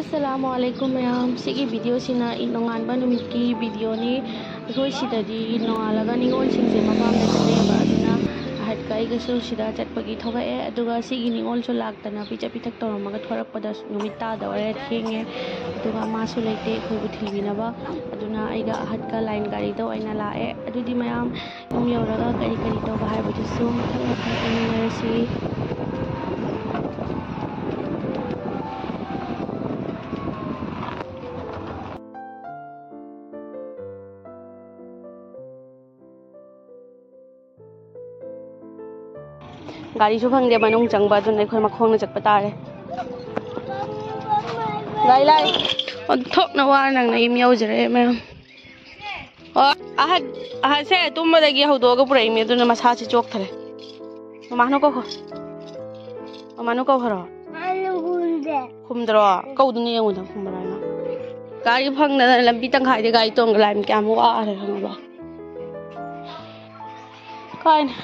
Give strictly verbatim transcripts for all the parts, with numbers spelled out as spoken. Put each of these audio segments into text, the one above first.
ꯑꯁꯂꯥꯃꯨ ꯑꯂꯥꯏꯀꯨꯝ ꯃꯌꯥꯝ꯫ ꯁꯤꯒꯤ ꯚꯤꯗꯤꯑꯣꯁꯤꯅ ꯏꯗ ꯅꯣꯡꯉꯥꯟꯕ ꯅꯨꯃꯤꯠꯀꯤ ꯚꯤꯗꯤꯑꯣꯅꯤ꯫ ꯑꯩꯈꯣꯏ ꯁꯤꯗꯗꯤ ꯏꯗ ꯅꯣꯡꯉꯥꯜꯂꯒ ꯅꯤꯉꯣꯜꯁꯤꯡꯁꯦ ꯃꯄꯥꯝꯗ ꯆꯠꯅꯩꯌꯦꯕ꯫ ꯑꯗꯨꯅ ꯑꯍꯠꯀ ꯑꯩꯒꯁꯨ ꯁꯤꯗ ꯆꯠꯄꯒꯤ ꯊꯣꯛꯂꯛꯑꯦ꯫ ꯑꯗꯨꯒ ꯁꯤꯒꯤ ꯅꯤꯉꯣꯜꯁꯨ ꯂꯥꯛꯇꯅ ꯄꯤꯖ ꯄꯤꯊꯛ ꯇꯧꯔꯝꯃꯒ ꯊꯣꯔꯛꯄꯗ ꯅꯨꯃꯤꯠ ꯇꯥꯗꯧꯔꯦ, ꯊꯦꯡꯉꯦ꯫ ꯑꯗꯨꯒ ꯃꯥꯁꯨ ꯂꯩꯇꯦ ꯑꯩꯈꯣꯏꯕꯨ ꯊꯤꯟꯕꯤꯅꯕ꯫ ꯑꯗꯨꯅ ꯑꯩꯒ ꯑꯍꯠꯀ ꯂꯥꯏꯟ ꯒꯥꯔꯤꯗ ꯑꯣꯏꯅ ꯂꯥꯛꯑꯦ꯫ ꯑꯗꯨꯗꯤ ꯃꯌꯥꯝ ꯌꯨꯝ ꯌꯧꯔꯒ ꯀꯔꯤ ꯀꯔꯤ ꯇꯧꯕ ꯍꯥꯏꯕꯗꯨꯁꯨ ꯃꯊꯪ ꯃꯊꯪ ꯌꯦꯡꯃꯤꯟꯅꯔꯁꯤ꯫ ꯒꯥꯔꯤꯁꯨ ꯐꯪꯗꯦ ꯃꯅꯨꯡ ꯆꯪꯕ, ꯑꯗꯨꯅ ꯑꯩꯈꯣꯏ ꯃꯈꯣꯡꯅ ꯆꯠꯄ ꯇꯥꯔꯦ꯫ ꯂꯥꯏ, ꯂꯥꯏ꯫ ꯑꯣꯟꯊꯣꯛꯅ ꯋꯥꯅ ꯅꯪꯅ ꯌꯨꯝ ꯌꯧꯖꯔꯛꯑꯦ ꯃꯌꯥꯝ꯫ ꯑꯣ, ꯑꯍꯟ, ꯑꯍꯟꯁꯦ ꯇꯨꯝꯕꯗꯒꯤ ꯍꯧꯗꯣꯛꯑꯒ ꯄꯨꯔꯛꯏꯃꯤ, ꯑꯗꯨꯅ ꯃꯁꯥꯁꯤ ꯆꯣꯛꯊꯔꯦ꯫ ꯃꯃꯥꯅꯨ ꯀꯧꯈꯣ꯫ ꯃꯃꯥꯅꯨ ꯀꯧꯈ꯭ꯔꯣ꯫ ꯃꯥꯅꯨ ꯈꯨꯝꯗꯦ꯫ ꯈꯨꯝꯗ꯭ꯔꯣ? ꯀꯧꯗꯨꯅ ꯌꯦꯡꯉꯨꯗꯅ ꯈꯨꯝꯕ꯭ꯔꯥ ꯍꯥꯏꯅ꯫ ꯒꯥꯔꯤ ꯐꯪꯗꯅ ꯂꯝꯕꯤ ꯇꯪꯈꯥꯏꯗ ꯒꯥꯔꯤ ꯇꯣꯡꯉ ꯂꯥꯛꯏꯃꯤ, ꯀꯌꯥꯝ ꯋꯥꯔꯦ ꯈꯪꯉꯕ? ꯀꯥꯏꯅ?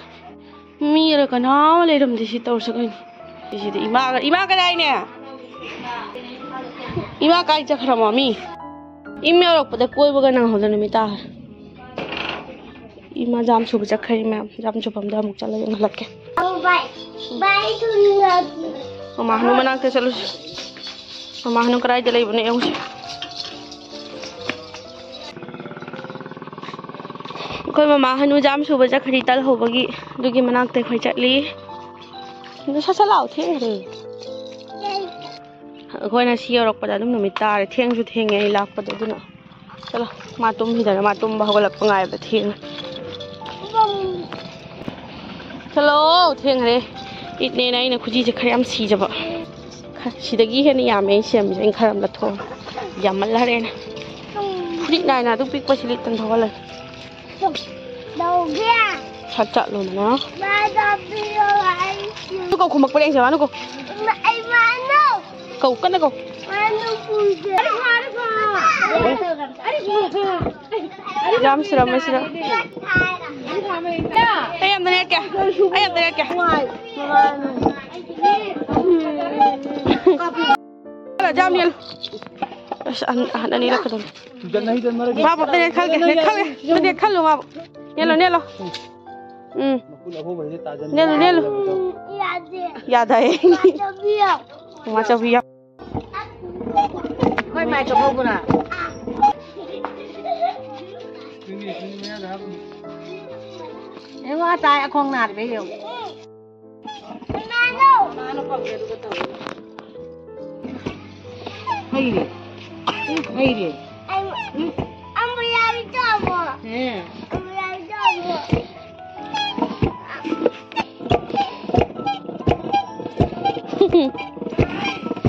ꯃꯤꯔ ꯀꯅꯥ ꯑꯃ ꯂꯩꯔꯝꯗꯦ ꯁꯤ ꯇꯧꯔꯁꯤ ꯀꯩꯅꯣ? ꯁꯤꯁꯤꯗꯤ ꯏꯃꯥꯒ, ꯏꯃꯥ ꯀꯗꯥꯏꯅꯦ? ꯏꯃꯥ ꯀꯥꯏ ꯆꯠꯈ꯭ꯔꯃꯣ ꯃꯤ? ꯏꯝ ꯌꯧꯔꯛꯄꯗ ꯀꯣꯏꯕꯒ ꯅꯪꯍꯧꯗ ꯅꯨꯃꯤꯠ ꯇꯥꯈ꯭ꯔꯦ꯫ ꯏꯃꯥ ꯖꯥꯝ ꯁꯨꯕ ꯆꯠꯈ꯭ꯔꯦ ꯃꯌꯥꯝ꯫ ꯖꯥꯝ ꯁꯨꯐꯝꯗ ꯑꯃꯨꯛ ꯆꯠꯂꯒ ꯌꯦꯡꯍꯜꯂꯛꯀꯦ꯫ ꯕꯥꯏ, ꯕꯥꯏ, ꯊꯨꯅ꯫ ꯃꯃꯥ ꯍꯅꯨ ꯃꯅꯥꯛꯇ ꯆꯠꯂꯨꯁꯤ꯫ ꯃꯃꯥ ꯍꯅꯨ ꯀꯗꯥꯏꯗ ꯂꯩꯕꯅꯣ ꯌꯦꯡꯉꯨꯁꯤ꯫ ꯑꯩꯈꯣꯏ ꯃꯃꯥ ꯍꯅꯨ ꯖꯥꯝ ꯁꯨꯕ ꯆꯠꯈ꯭ꯔꯤ ꯇꯜ ꯍꯧꯕꯒꯤ, ꯑꯗꯨꯒꯤ ꯃꯅꯥꯛꯇ ꯑꯩꯈꯣꯏ ꯆꯠꯂꯤ꯫ ꯑꯗꯨ ꯁꯠ ꯁꯠ ꯂꯥꯛꯑꯣ, ꯊꯦꯡꯈ꯭ꯔꯦ꯫ ꯑꯩꯈꯣꯏꯅ ꯁꯤ ꯌꯧꯔꯛꯄꯗ ꯑꯗꯨꯝ ꯅꯨꯃꯤꯠ ꯇꯥꯔꯦ, ꯊꯦꯡꯁꯨ ꯊꯦꯡꯉꯦ ꯑꯩ ꯂꯥꯛꯄꯗꯣ꯫ ꯑꯗꯨꯅ ꯆꯠꯂꯣ, ꯃꯥ ꯇꯨꯝꯈꯤꯗꯅ, ꯃꯥ ꯇꯨꯝꯕ ꯍꯧꯒꯠꯂꯛꯄ ꯉꯥꯏꯕ ꯊꯦꯡꯉꯦ꯫ ꯆꯠꯂꯣ, ꯊꯦꯡꯈ꯭ꯔꯦ꯫ ꯏꯠꯅꯦꯅ ꯑꯩꯅ ꯈꯨꯖꯤꯁꯦ ꯈꯔ ꯌꯥꯝ ꯁꯤꯖꯕ꯫ ꯈ-, ꯁꯤꯗꯒꯤ ꯍꯦꯟꯅ ꯌꯥꯝꯃꯦ ꯑꯩ ꯁꯦꯝꯕꯁꯦ꯫ ꯑꯩꯅ ꯈꯔ ꯑꯃ ꯂꯧꯊꯣꯛꯑꯣ꯫ ꯌꯥꯝꯃꯜꯂꯔꯦꯅ꯫ ꯐꯨꯔꯤꯠ ꯅꯥꯏꯅ ꯑꯗꯨ ꯄꯤꯛꯄꯁꯤ ꯂꯤꯠꯇꯅ ꯊꯣꯛꯍꯜꯂꯦ꯫ ꯂꯧꯒꯦ꯫ ꯁꯠ ꯆꯠꯂꯣꯗꯅ꯫ ꯃꯥꯗ ꯄꯤꯔꯣ, ꯑꯩ ꯁꯤ-, ꯀꯧ, ꯈꯨꯝꯃꯛꯄ꯭ꯔꯥ ꯌꯦꯡꯁꯦ, ꯃꯥꯅꯨ ꯀꯧ꯫ ꯏꯃꯥ, ꯑꯩ ꯃꯥꯅꯨ꯫ ꯀꯧ, ꯀꯟꯅ ꯀꯧ꯫ ꯃꯥꯅꯨ ꯄꯨꯒꯦ꯫ ꯑꯔꯤ ꯐꯥꯔꯒ꯫ ꯑꯔꯤ ꯐꯥꯔꯒ꯫ ꯌꯥꯝ ꯁꯨꯔꯝꯃꯦ ꯁꯤꯗ꯫ ꯑꯩ ꯑꯝꯇ ꯅꯦꯠꯀꯦ꯫ ꯑꯩ ꯑꯝꯇ ꯅꯦꯠꯀꯦ꯫ ꯌꯥꯝ ꯌꯦꯜꯂꯨ꯫ ꯑꯁ, ꯑꯍꯟ, ꯑꯍꯟ ꯑꯅꯤ ꯂꯥꯛꯀꯗꯧꯔꯦ꯫ ꯃꯥꯕꯨ ꯑꯝꯇ ꯅꯦꯠꯈꯜꯒꯦ, ꯅꯦꯠꯈꯜꯒꯦ꯫ ꯑꯝꯇ ꯅꯦꯠꯈꯜꯂꯨ ꯃꯥꯕꯨ꯫ ꯌꯦꯜꯂꯣ, ꯅꯦꯠꯂꯣ꯫ ꯎꯝ꯫ ꯅꯦꯠꯂꯨ, ꯅꯦꯠꯂꯨ꯫ ꯌꯥꯗꯦ꯫ ꯃꯃꯥ ꯆꯧꯕꯤ ꯌꯥꯎ꯫ ꯑꯩꯈꯣꯏ ꯃꯥꯏ ꯆꯧꯕꯤ ꯌꯥꯎ꯫ ꯑꯩꯈꯣꯏ ꯃꯥꯏ ꯆꯧꯕꯤ ꯄꯨꯔꯥ꯫ ꯌꯦꯡꯉꯣ, ꯑꯥ ꯇꯥꯏ, ꯑꯈꯣꯡ ꯅꯥꯔꯤꯕ ꯌꯦꯡꯉꯣ꯫ ꯍꯩꯔꯦ꯫ ꯎꯝ, ꯍꯩꯔꯦ꯫ ꯑꯃꯨꯛ ꯌꯥꯔꯤ ꯆꯥꯃꯣ꯫ ꯍꯦ꯫ ꯑꯃꯨꯛ ꯌꯥꯔꯤ ꯆꯥꯃꯣ꯫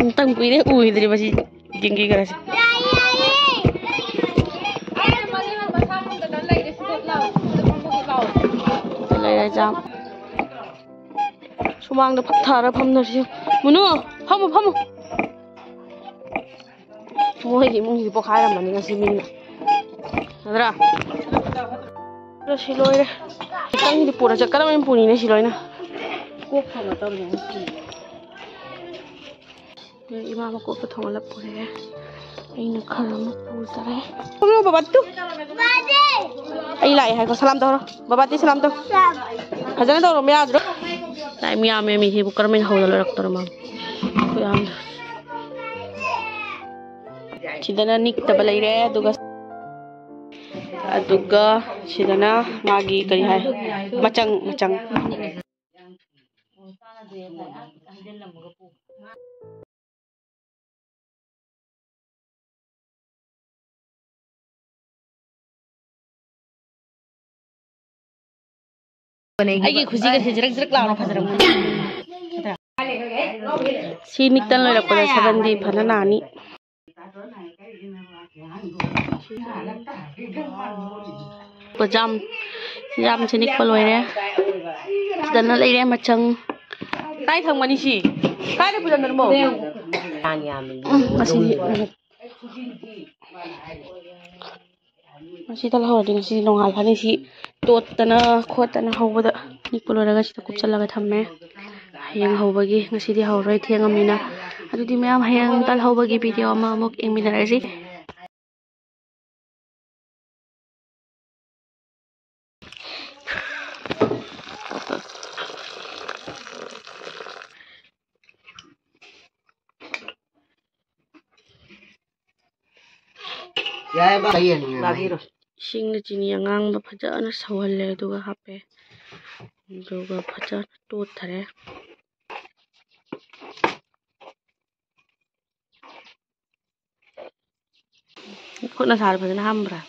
ꯑꯝꯇꯪ ꯀꯨꯏꯔꯦ ꯎꯈꯤꯗ꯭ꯔꯤꯕ ꯁꯤ ꯗꯦꯡꯒꯤ ꯈꯔꯁꯦ꯫ ꯂꯩꯔꯦ ꯆꯥꯛ꯫ ꯁꯨꯃꯥꯡꯗ ꯐꯛ ꯊꯥꯔ ꯐꯝꯅꯔꯁꯤ꯫ ꯃꯨꯅꯨ, ꯐꯝꯃꯨ, ꯐꯝꯃꯨ꯫ ꯃꯣꯏꯒꯤ ꯏꯃꯨꯡꯁꯤꯗꯤ ꯄꯣꯛꯈꯥꯏꯔꯝꯃꯅꯤ ꯉꯁꯤ ꯃꯤꯅ꯫ ꯅꯠꯇ꯭ꯔꯥ? ꯑꯗꯣ ꯁꯤ ꯂꯣꯏꯔꯦ꯫ ꯈꯤꯇꯪꯗꯤ ꯄꯨꯔ ꯆꯠꯀꯗꯕꯅꯤ, ꯄꯨꯅꯤꯅꯦ ꯁꯤ ꯂꯣꯏꯅ꯫ ꯀꯣꯛ ꯊꯣꯡꯒꯗꯕꯅꯦ ꯉꯁꯤ꯫ ꯏꯃꯥ ꯃꯀꯣꯛꯇ ꯊꯣꯡꯍꯜꯂꯛꯄ ꯄꯨꯔꯛꯑꯦ꯫ ꯑꯩꯅ ꯈꯔ ꯑꯃ ꯄꯨꯖꯔꯦ꯫ ꯈꯨꯝꯃꯨ ꯕꯕꯥ ꯇꯨ꯫ ꯑꯩ ꯂꯥꯛꯑꯦ ꯍꯥꯏꯀꯣ꯫ ꯁꯂꯥꯝ ꯇꯧꯔꯣ꯫ ꯕꯕꯥꯗꯤ ꯁꯂꯥꯝ ꯇꯧ꯫ ꯐꯖꯅ ꯇꯧꯔꯣ, ꯃꯌꯥꯗꯨꯗ꯫ ꯂꯥꯛꯑꯦ, ꯃꯤ ꯌꯥꯝꯃꯦ꯫ ꯃꯤ ꯁꯤꯕꯨ ꯀꯔꯝꯍꯥꯏꯅ ꯍꯧꯗ ꯂꯣꯏꯔꯛꯇꯣꯔꯣ ꯃꯥꯕꯨ? ꯈꯨꯌꯥꯝꯗꯣ꯫ ꯁꯤꯗꯅ ꯅꯤꯛꯇꯕ ꯂꯩꯔꯦ, ꯑꯗꯨꯒ, ꯑꯗꯨꯒ ꯁꯤꯗꯅ ꯃꯥꯒꯤ ꯀꯔꯤ ꯍꯥꯏ? ꯃꯆꯪ, ꯃꯆꯪ꯫ ꯑꯩꯒꯤ ꯈꯨꯖꯤꯒꯁꯦ ꯖꯤꯔꯛ ꯖꯤꯔꯛ ꯂꯥꯎꯅ ꯐꯖꯔꯝꯒꯅꯤ꯫ ꯁꯤ ꯅꯤꯛꯇꯅ ꯂꯣꯏꯔꯛꯄꯗ ꯁꯚꯦꯟ ꯗꯦ ꯐꯅ ꯅꯥꯅꯤ꯫ ꯖꯥꯝ, ꯖꯥꯝꯁꯦ ꯅꯤꯛꯄ ꯂꯣꯏꯔꯦ꯫ ꯁꯤꯗꯅ ꯂꯩꯔꯦ ꯃꯆꯪ꯫ ꯀꯥꯏ ꯊꯝꯒꯅꯤ ꯁꯤ? ꯀꯥꯏꯗ ꯄꯨꯁꯟꯗꯣꯏꯅꯣ? ꯎꯝ, ꯉꯁꯤꯗꯤ ꯁꯤ ꯇꯜ ꯍꯧꯔꯗꯤ ꯉꯁꯤꯗꯤ ꯅꯣꯡꯉꯥꯜꯂꯅꯤ꯫ ꯁꯤ ꯇꯣꯠꯇꯅ ꯈꯣꯠꯇꯅ ꯍꯧꯕꯗ ꯅꯤꯛꯄ ꯂꯣꯏꯔꯒ ꯁꯤꯗ ꯀꯨꯞꯁꯜꯂꯒ ꯊꯝꯃꯦ꯫ ꯍꯌꯦꯡ ꯍꯧꯕꯒꯤ, ꯉꯁꯤꯗꯤ ꯍꯧꯔꯔꯣꯏ, ꯊꯦꯡꯉꯃꯤꯅ꯫ ꯑꯗꯨꯗꯤ ꯃꯌꯥꯝ, ꯍꯌꯦꯡ ꯇꯜ ꯍꯧꯕꯒꯤ ꯚꯤꯗꯤꯑꯣ ꯑꯃ ꯑꯃꯨꯛ ꯌꯦꯡꯃꯤꯟꯅꯔꯁꯤ꯫ ꯌꯥꯏ, ꯕꯥ, ꯌꯦꯡꯉꯦ꯫ ꯂꯥꯛꯏꯔꯣ? ꯏꯁꯤꯡꯗ ꯆꯤꯅꯤ ꯑꯉꯥꯡꯕ ꯐꯖꯅ ꯁꯧꯍꯜꯂꯦ, ꯑꯗꯨꯒ ꯍꯥꯞꯄꯦ, ꯑꯗꯨꯒ ꯐꯖꯅ ꯇꯣꯠꯊꯔꯦ꯫ ꯈꯨꯠꯅ ꯁꯥꯔ ꯐꯖꯅ ꯍꯥꯝꯕ꯭ꯔꯥ?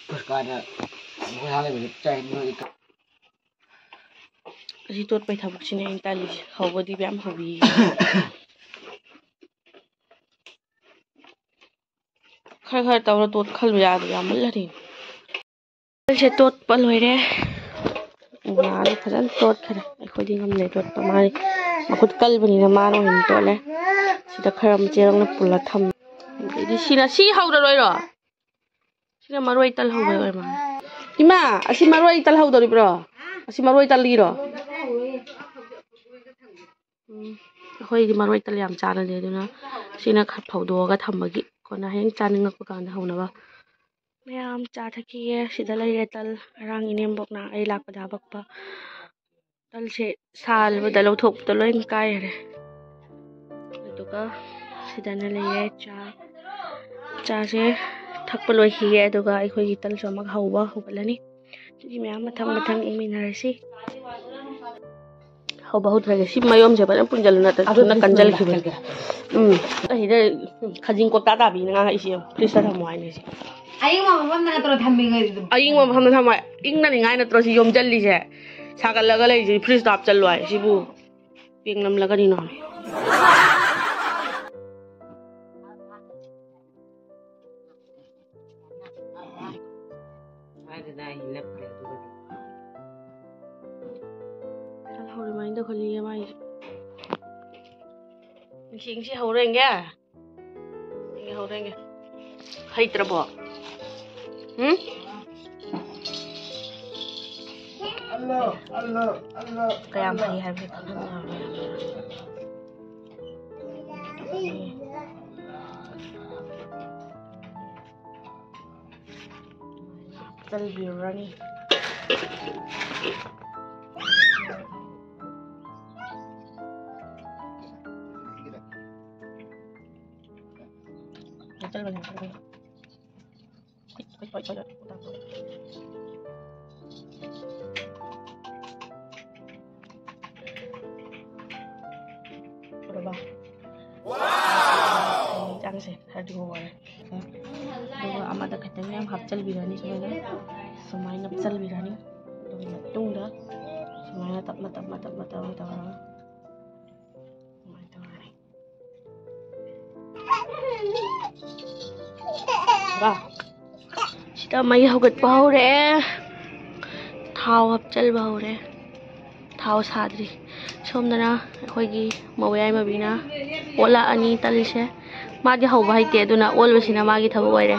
ꯄꯨꯁꯀꯥꯗ ꯃꯈꯣꯏ ꯍꯥꯜꯂꯤꯕꯗꯨ ꯆꯥꯏ, ꯅꯣꯏꯗꯤ ꯀ- ꯑꯁꯤ ꯇꯣꯠꯄꯩ ꯊꯕꯛꯁꯤꯅꯦ ꯑꯩꯅ ꯇꯜꯂꯤꯁꯦ꯫ ꯍꯧꯕꯗꯤ ꯃꯌꯥꯝ ꯍꯧꯕꯤ꯫ ꯈꯔ ꯈꯔ ꯇꯧꯔ ꯇꯣꯠ ꯈꯜꯂꯨ ꯌꯥꯗ꯭ꯔꯣ? ꯌꯥꯝꯃꯜꯂꯅꯤ꯫ ꯇꯜꯁꯦ ꯇꯣꯠꯄ ꯂꯣꯏꯔꯦ꯫ ꯉꯥꯗꯣ ꯐꯖꯅ ꯇꯣꯠꯈ꯭ꯔꯦ꯫ ꯑꯩꯈꯣꯏꯗꯤ ꯉꯝꯗꯦ ꯇꯣꯠꯄ꯫ ꯃꯥꯗꯤ ꯃꯈꯨꯠ ꯀꯜꯕꯅꯤꯅ ꯃꯥꯅ ꯑꯣꯏꯅ ꯇꯣꯠꯂꯦ꯫ ꯁꯤꯗ ꯈꯔ ꯃꯆꯦꯠ ꯑꯃꯅ ꯄꯨꯜꯂ ꯊꯝꯃꯦ꯫ ꯑꯗꯩꯗꯤ ꯁꯤꯅ, ꯁꯤ ꯍꯧꯔꯔꯣꯏꯔꯣ? ꯁꯤꯅ ꯃꯔꯣꯏ ꯇꯜꯍꯧꯕꯩ ꯑꯣꯏꯔ ꯃꯥꯜꯂꯦ꯫ ꯏꯃꯥ, ꯑꯁꯤ ꯃꯔꯣꯏ ꯇꯜꯍꯧꯗꯧꯔꯤꯕ꯭ꯔꯣ? ꯑꯁꯤ ꯃꯔꯣꯏ ꯇꯜꯂꯤꯔꯣ? ꯎꯝ, ꯑꯩꯈꯣꯏꯗꯤ ꯃꯔꯣꯏ ꯇꯜ ꯌꯥꯝ ꯆꯥꯟꯅꯗꯦ, ꯑꯗꯨꯅ ꯁꯤꯅ ꯈꯔ ꯐꯧꯗꯣꯛꯑꯒ ꯊꯝꯕꯒꯤ ꯀꯣꯟꯅ ꯍꯌꯦꯡ ꯆꯥꯅꯤꯡꯉꯛꯄ ꯀꯥꯟꯗ ꯍꯧꯅꯕ꯫ ꯃꯌꯥꯝ ꯆꯥ ꯊꯛꯈꯤꯒꯦ꯫ ꯁꯤꯗ ꯂꯩꯔꯦ ꯇꯜ꯫ ꯉꯔꯥꯡ ꯏꯅꯦꯝꯕꯣꯛꯅ ꯑꯩ ꯂꯥꯛꯄꯗ ꯍꯥꯄꯛꯄ ꯇꯜꯁꯦ ꯁꯥꯜꯂꯕꯗ ꯂꯧꯊꯣꯛꯄꯗ ꯂꯣꯏ ꯀꯥꯏꯈꯔꯦ꯫ ꯑꯗꯨꯒ ꯁꯤꯗꯅ ꯂꯩꯔꯦ ꯆꯥ꯫ ꯆꯥꯁꯦ ꯊꯛꯄ ꯂꯣꯏꯈꯤꯒꯦ, ꯑꯗꯨꯒ ꯑꯩꯈꯣꯏꯒꯤ ꯇꯜꯁꯨ ꯑꯃꯨꯛ ꯍꯧꯕ ꯍꯧꯒꯠꯂꯅꯤ꯫ ꯁꯤꯗꯤ ꯃꯌꯥꯝ ꯃꯊꯪ ꯃꯊꯪ ꯌꯦꯡꯃꯤꯟꯅꯔꯁꯤ꯫ ꯍꯧꯕ ꯍꯧꯗ꯭ꯔꯒꯦ꯫ ꯁꯤ ꯃꯌꯣꯝꯁꯦ ꯐꯖꯅ ꯄꯨꯟꯁꯤꯜꯂꯨ, ꯅꯠꯇ꯭ꯔꯗꯤ ꯑꯗꯨ ꯊꯨꯅ ꯀꯟꯁꯤꯜꯈꯤꯕꯅꯤ꯫ ꯎꯝ, ꯑꯁꯤꯗ ꯈꯖꯤꯡ ꯀꯣꯛꯇꯥ ꯇꯥꯕꯤꯅ ꯉꯥꯡꯉꯛꯏꯁꯦ ꯌꯦꯡꯉꯨ꯫ ꯐ꯭ꯔꯤꯖꯇ ꯊꯝꯃꯣ ꯍꯥꯏꯅꯦ ꯁꯤ꯫ ꯑꯌꯤꯡꯕ ꯃꯐꯝꯗ ꯅꯠꯇ꯭ꯔꯣ ꯊꯝꯃꯤꯉꯩꯗꯨ? ꯑꯌꯤꯡꯕ ꯃꯐꯝꯗ ꯊꯝꯃꯣ ꯍꯥꯏ꯫ ꯏꯪꯅꯅꯤꯡꯉꯥꯏ ꯅꯠꯇ꯭ꯔꯣ ꯁꯤ ꯌꯣꯝꯁꯤꯜꯂꯤꯁꯦ? ꯁꯥꯒꯠꯂꯒ ꯂꯩꯔꯤꯁꯦ ꯐ꯭ꯔꯤꯖꯇ ꯍꯥꯞꯆꯜꯂꯣ ꯍꯥꯏ꯫ ꯁꯤꯕꯨ ꯄꯦꯡ ꯅꯝꯂꯒꯅꯤꯅꯣ꯫ ꯍꯧꯔꯦ, ꯃꯥꯏꯅ ꯇꯧꯈꯠꯂꯤꯌꯦ ꯃꯥꯏꯁꯦ꯫ ꯏꯪꯁꯤ, ꯏꯪꯁꯤ ꯍꯧꯔꯦ ꯌꯦꯡꯒꯦ꯫ ꯌꯦꯡꯒꯦ, ꯍꯧꯔꯦ ꯌꯦꯡꯒꯦ꯫ ꯍꯩꯇ꯭ꯔꯕꯣ? ꯎꯝ? ꯀꯌꯥꯝ ꯍꯩ ꯍꯥꯏꯕꯁꯦ ꯈꯪꯍꯟꯅꯕ ꯌꯥꯝꯅ꯫ ꯍꯥꯞꯆꯤꯟꯕꯤꯔꯨꯔꯅꯤ꯫ ꯍꯥꯞꯆꯤꯟꯕꯅꯦ, ꯍꯥꯞꯆꯤꯟꯕꯅꯦ꯫ ꯎꯔꯕ? ꯌꯦꯟꯁꯥꯡꯁꯦ ꯈꯔꯗꯤ ꯉꯧꯔꯦ꯫ ꯑꯗꯨꯒ ꯑꯃꯗ ꯈꯤꯇꯪ ꯌꯥꯝ ꯍꯥꯞꯆꯤꯟꯕꯤꯔꯅꯤ, ꯁꯨꯃꯥꯏꯅ, ꯁꯨꯃꯥꯏꯅ ꯅꯞꯆꯤꯟꯕꯤꯔꯅꯤ꯫ ꯑꯗꯨꯒꯤ ꯃꯇꯨꯡꯗ ꯁꯨꯃꯥꯏꯅ ꯇꯞꯅ, ꯇꯞꯅ, ꯇꯞꯅ, ꯇꯞꯅ ꯇꯧꯔꯒ ꯁꯨꯃꯥꯏꯅ ꯇꯧꯔꯅꯤ꯫ ꯁꯤꯗ ꯃꯩ ꯍꯧꯒꯠꯄ ꯍꯧꯔꯦ꯫ ꯊꯥꯎ ꯍꯥꯞꯆꯤꯟꯕ ꯍꯧꯔꯦ꯫ ꯊꯥꯎ ꯁꯥꯗ꯭ꯔꯤ꯫ ꯁꯣꯝꯗꯅ ꯑꯩꯈꯣꯏꯒꯤ ꯃꯧ ꯌꯥꯏꯃꯕꯤꯅ ꯑꯣꯜꯂꯛꯑꯅꯤ ꯇꯜꯂꯤꯁꯦ꯫ ꯃꯥꯗꯤ ꯍꯧꯕ ꯍꯩꯇꯦ, ꯑꯗꯨꯅ ꯑꯣꯜꯕꯁꯤꯅ ꯃꯥꯒꯤ ꯊꯕꯛ ꯑꯣꯏꯔꯦ꯫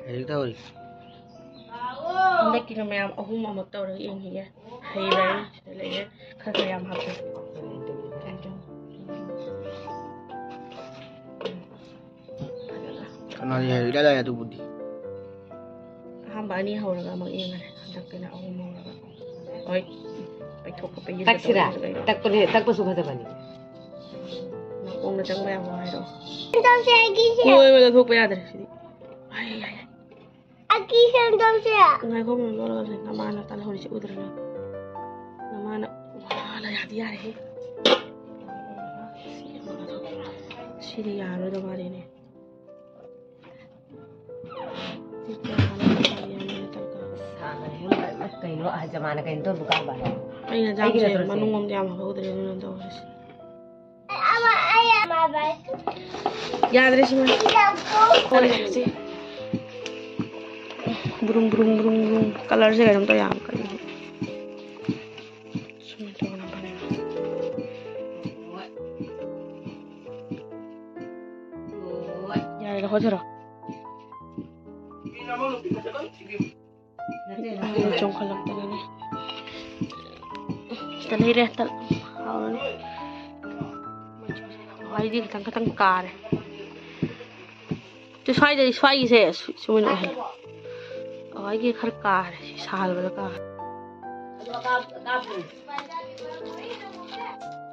ꯍꯧꯖꯤꯛ ꯇꯧꯔꯤ꯫ ꯍꯟꯗꯛꯀꯤꯅ ꯃꯌꯥꯝ ꯑꯍꯨꯝ ꯑꯃꯨꯛ ꯇꯧꯔꯒ ꯌꯦꯡꯈꯤꯒꯦ꯫ ꯍꯩꯕ꯭ꯔꯥ ꯁꯤꯗ ꯂꯩꯔꯦ꯫ ꯈꯔ ꯈꯔ ꯌꯥꯝ ꯍꯥꯞꯄꯦ꯫ ꯀꯅꯥꯗꯤ ꯍꯩ? ꯏꯂꯥꯏ ꯂꯥꯏ ꯑꯗꯨꯕꯨꯗꯤ꯫ ꯑꯍꯥꯟꯕ ꯑꯅꯤ ꯍꯧꯔꯒ ꯑꯃꯨꯛ ꯌꯦꯡꯉꯔꯦ꯫ ꯍꯟꯗꯛꯀꯤꯅ ꯑꯍꯨꯝ ꯍꯧꯔꯒ꯫ ꯍꯣꯏ꯫ ꯄꯩꯊꯣꯛꯄ ꯄꯩꯁꯤꯟꯕ ꯇꯛꯁꯤꯔꯥ? ꯇꯧꯔꯒ ꯂꯩꯔꯦ꯫ ꯇꯛꯄꯅꯦ, ꯇꯛꯄꯁꯨ ꯐꯖꯕꯅꯤ꯫ ꯅꯥꯀꯣꯡꯗ ꯆꯪꯕ ꯌꯥꯕ꯭ꯔꯣ ꯍꯥꯏꯔꯣ? ꯇꯧꯁꯦ ꯑꯩꯒꯤꯁꯦ꯫ ꯍꯣꯏ, ꯍꯣꯏ, ꯂꯧꯊꯣꯛꯄ ꯌꯥꯗ꯭ꯔꯦ ꯁꯤꯗꯤ꯫ ꯑꯩ, ꯑꯩ, ꯑꯩ꯫ ꯑꯀꯤ ꯁꯦꯝꯗꯧꯁꯦ꯫ ꯉꯥꯏꯈꯣ, ꯂꯣꯜꯂꯒ ꯅꯃꯥꯅ ꯇꯜꯍꯧꯔꯤꯁꯦ ꯎꯗ꯭ꯔꯅ? ꯅꯃꯥꯅ ꯋꯥ ꯂꯩ ꯌꯥꯗꯤ ꯌꯥꯔꯦꯍꯦ꯫ ꯁꯤꯗꯤ ꯌꯥꯔꯣꯏꯗꯕ ꯃꯥꯜꯂꯦꯅꯦ꯫ ꯀꯩꯅꯣ, ꯑꯍꯜ ꯖꯃꯥꯅ ꯀꯩꯅꯣ ꯇꯧꯔꯤꯕ ꯀꯔꯕꯥꯔ? ꯑꯩꯅ ꯑꯩꯒꯤ ꯆꯥꯛꯁꯦ ꯅꯠꯇ꯭ꯔꯣ ꯁꯦ? ꯃꯅꯨꯡ ꯑꯝꯗ ꯌꯥꯝ ꯍꯧꯗ꯭ꯔꯦ, ꯑꯗꯨꯅ ꯇꯧꯔꯤꯁꯦ꯫ ꯌꯥꯗ꯭ꯔꯦ ꯁꯤꯃ꯫ ꯀꯔꯤ ꯍꯥꯏꯁꯤ? ꯕ꯭ꯔꯨꯡ, ꯕ꯭ꯔꯨꯡ, ꯕ꯭ꯔꯨꯡ, ꯕ꯭ꯔꯨꯡ꯫ ꯀꯂꯔꯁꯦ ꯀꯩꯅꯣꯝ ꯇꯧꯔꯦ ꯌꯥꯝ ꯀꯟꯅ꯫ ꯁꯨꯃꯥꯏꯅ ꯇꯧꯕꯅ ꯐꯔꯦ꯫ ꯌꯥꯔꯦ, ꯐꯖꯔꯣ꯫ ꯆꯣꯡꯈꯠꯂꯛꯇꯅꯅꯦ꯫ ꯁꯤꯗ ꯂꯩꯔꯦ꯫ ꯇꯜ-, ꯍꯥꯎꯔꯅꯤ꯫ ꯍꯋꯥꯏꯗꯤ ꯈꯤꯇꯪ ꯈꯤꯇꯪ ꯀꯥꯔꯦ꯫ ꯁꯤ ꯁ꯭ꯋꯥꯏꯗꯗꯤ ꯁ꯭ꯋꯥꯏꯒꯤꯁꯦ ꯁꯨ-, ꯁꯨꯃꯥꯏꯅ ꯑꯣꯏꯍꯜꯂꯦ꯫ ꯍꯋꯥꯏꯒꯤ ꯈꯔ ꯀꯥꯔꯦ꯫ ꯁꯤ ꯁꯥꯍꯜꯂꯒ ꯀꯥꯔꯦ꯫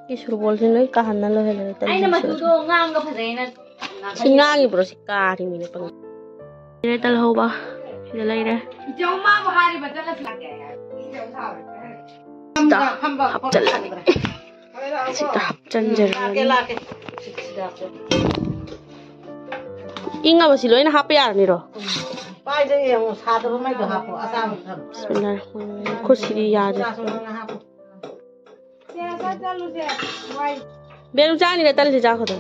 ꯁꯤ ꯁꯨꯔꯕꯣꯜꯁꯤ ꯂꯣꯏ ꯀꯥꯍꯟꯅ ꯂꯣꯏꯍꯜꯂꯦ꯫ ꯑꯩꯅ ꯃꯆꯨꯗꯣ ꯉꯥꯡꯕ ꯐꯖꯩꯅ ꯁꯤ ꯉꯥꯡꯉꯤꯕ꯭ꯔꯣ? ꯁꯤ ꯀꯥꯔꯤꯃꯤꯅꯦ ꯄꯪꯉꯥꯡ꯫ ꯁꯤꯗ ꯇꯜꯍꯧꯕ ꯁꯤꯗ ꯂꯩꯔꯦ꯫ ꯏꯆꯧ ꯃꯥꯕꯨ ꯍꯥꯏꯔꯤꯕ ꯆꯠꯂꯁꯤ꯫ ꯁꯤꯗ ꯍꯥꯞꯆꯜꯂꯅꯤ꯫ ꯁꯤꯗ ꯍꯥꯞꯆꯟꯖꯔꯅꯤ꯫ ꯂꯥꯛꯀꯦ, ꯂꯥꯛꯀꯦ꯫ ꯁꯤꯗ ꯍꯥꯞꯆꯜꯂꯣ꯫ ꯏꯪꯉꯕꯁꯤ ꯂꯣꯏꯅ ꯍꯥꯞꯄ ꯌꯥꯔꯅꯤꯔꯣ? ꯄꯥꯏꯗ ꯌꯦꯡꯉꯣ, ꯁꯥꯗꯕ ꯃꯩꯗꯣ ꯍꯥꯞꯄꯣ, ꯑꯁꯥꯕ ꯊꯝꯃꯣ꯫ ꯕꯤꯁꯃꯤꯜꯂꯥꯍꯤꯔꯔꯍꯃꯥꯅꯤꯔꯔꯍꯤꯝ꯫ ꯈꯨꯠꯁꯤꯗꯤ ꯌꯥꯗ꯭ꯔꯦ꯫ ꯆꯥꯁꯨ ꯅꯪꯅ ꯍꯥꯞꯄꯣ꯫ ꯕꯦꯔꯨ ꯆꯥꯅꯤꯅ ꯇꯜꯂꯤ ꯆꯥꯈꯣꯗꯣ꯫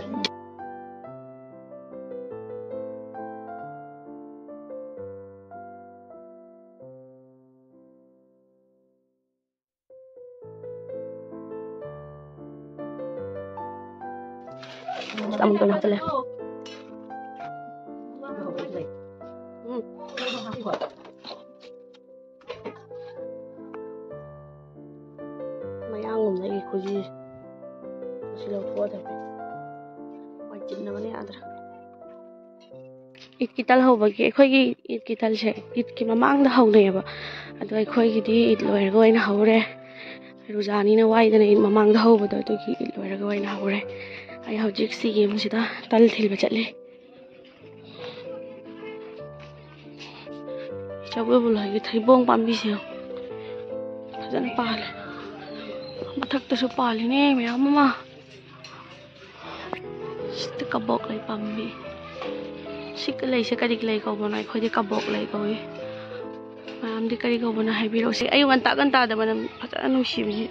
ꯑꯃꯨꯛꯇꯪ ꯍꯥꯞꯆꯜꯂꯦ꯫ ꯎꯝ꯫ ꯃꯌꯥꯡꯒꯨꯝꯅ ꯑꯩꯒꯤ ꯈꯨꯖꯤꯁꯦ꯫ ꯃꯁꯤ ꯂꯧꯊꯣꯛꯑꯗꯕꯅꯤ꯫ ꯋꯥꯏ ꯆꯤꯟꯅꯕꯅ ꯌꯥꯗ꯭ꯔꯦ꯫ ꯏꯗꯀꯤ ꯇꯜ ꯍꯧꯕꯒꯤ, ꯑꯩꯈꯣꯏꯒꯤ ꯏꯗꯀꯤ ꯇꯜꯁꯦ ꯏꯗꯀꯤ ꯃꯃꯥꯡꯗ ꯍꯧꯅꯩꯌꯦꯕ꯫ ꯑꯗꯣ ꯑꯩꯈꯣꯏꯒꯤꯗꯤ ꯏꯗ ꯂꯣꯏꯔꯒ ꯑꯣꯏꯅ ꯍꯧꯔꯦ꯫ ꯔꯨꯖꯥꯅꯤꯅ ꯋꯥꯏꯗꯅ ꯏꯗ ꯃꯃꯥꯡꯗ ꯍꯧꯕꯗꯣ, ꯑꯗꯨꯒꯤ ꯏꯗ ꯂꯣꯏꯔꯒ ꯑꯣꯏꯅ ꯍꯧꯔꯦ꯫ ꯑꯩ ꯍꯧꯖꯤꯛ ꯁꯤꯒꯤ ꯌꯨꯝꯁꯤꯗ ꯇꯜ ꯊꯤꯟꯕ ꯆꯠꯂꯤ꯫ ꯆꯥꯎꯕ ꯕꯨꯂꯥꯏꯒꯤ ꯊꯩꯕꯣꯡ ꯄꯥꯝꯕꯤꯁꯦ ꯌꯦꯡꯉꯨ꯫ ꯐꯖꯅ ꯄꯥꯜꯂꯦ꯫ ꯃꯊꯛꯇꯁꯨ ꯄꯥꯜꯂꯤꯅꯦ ꯃꯌꯥꯝ ꯑꯃ꯫ ꯁꯤꯗ ꯀꯕꯣꯛ ꯂꯩ ꯄꯥꯝꯕꯤ꯫ ꯁꯤ ꯂꯩꯁꯦ ꯀꯔꯤ ꯂꯩ ꯀꯧꯕꯅꯣ? ꯑꯩꯈꯣꯏꯗꯤ ꯀꯕꯣꯛ ꯂꯩ ꯀꯧꯏ꯫ ꯃꯌꯥꯝꯗꯤ ꯀꯔꯤ ꯀꯧꯕꯅꯣ ꯍꯥꯏꯕꯤꯔꯛꯑꯣ꯫ ꯁꯤ ꯑꯌꯨꯛ ꯉꯟꯇꯥ ꯉꯟꯇꯥꯗ ꯃꯅꯝ ꯐꯖꯅ ꯅꯨꯡꯁꯤꯕꯁꯤ꯫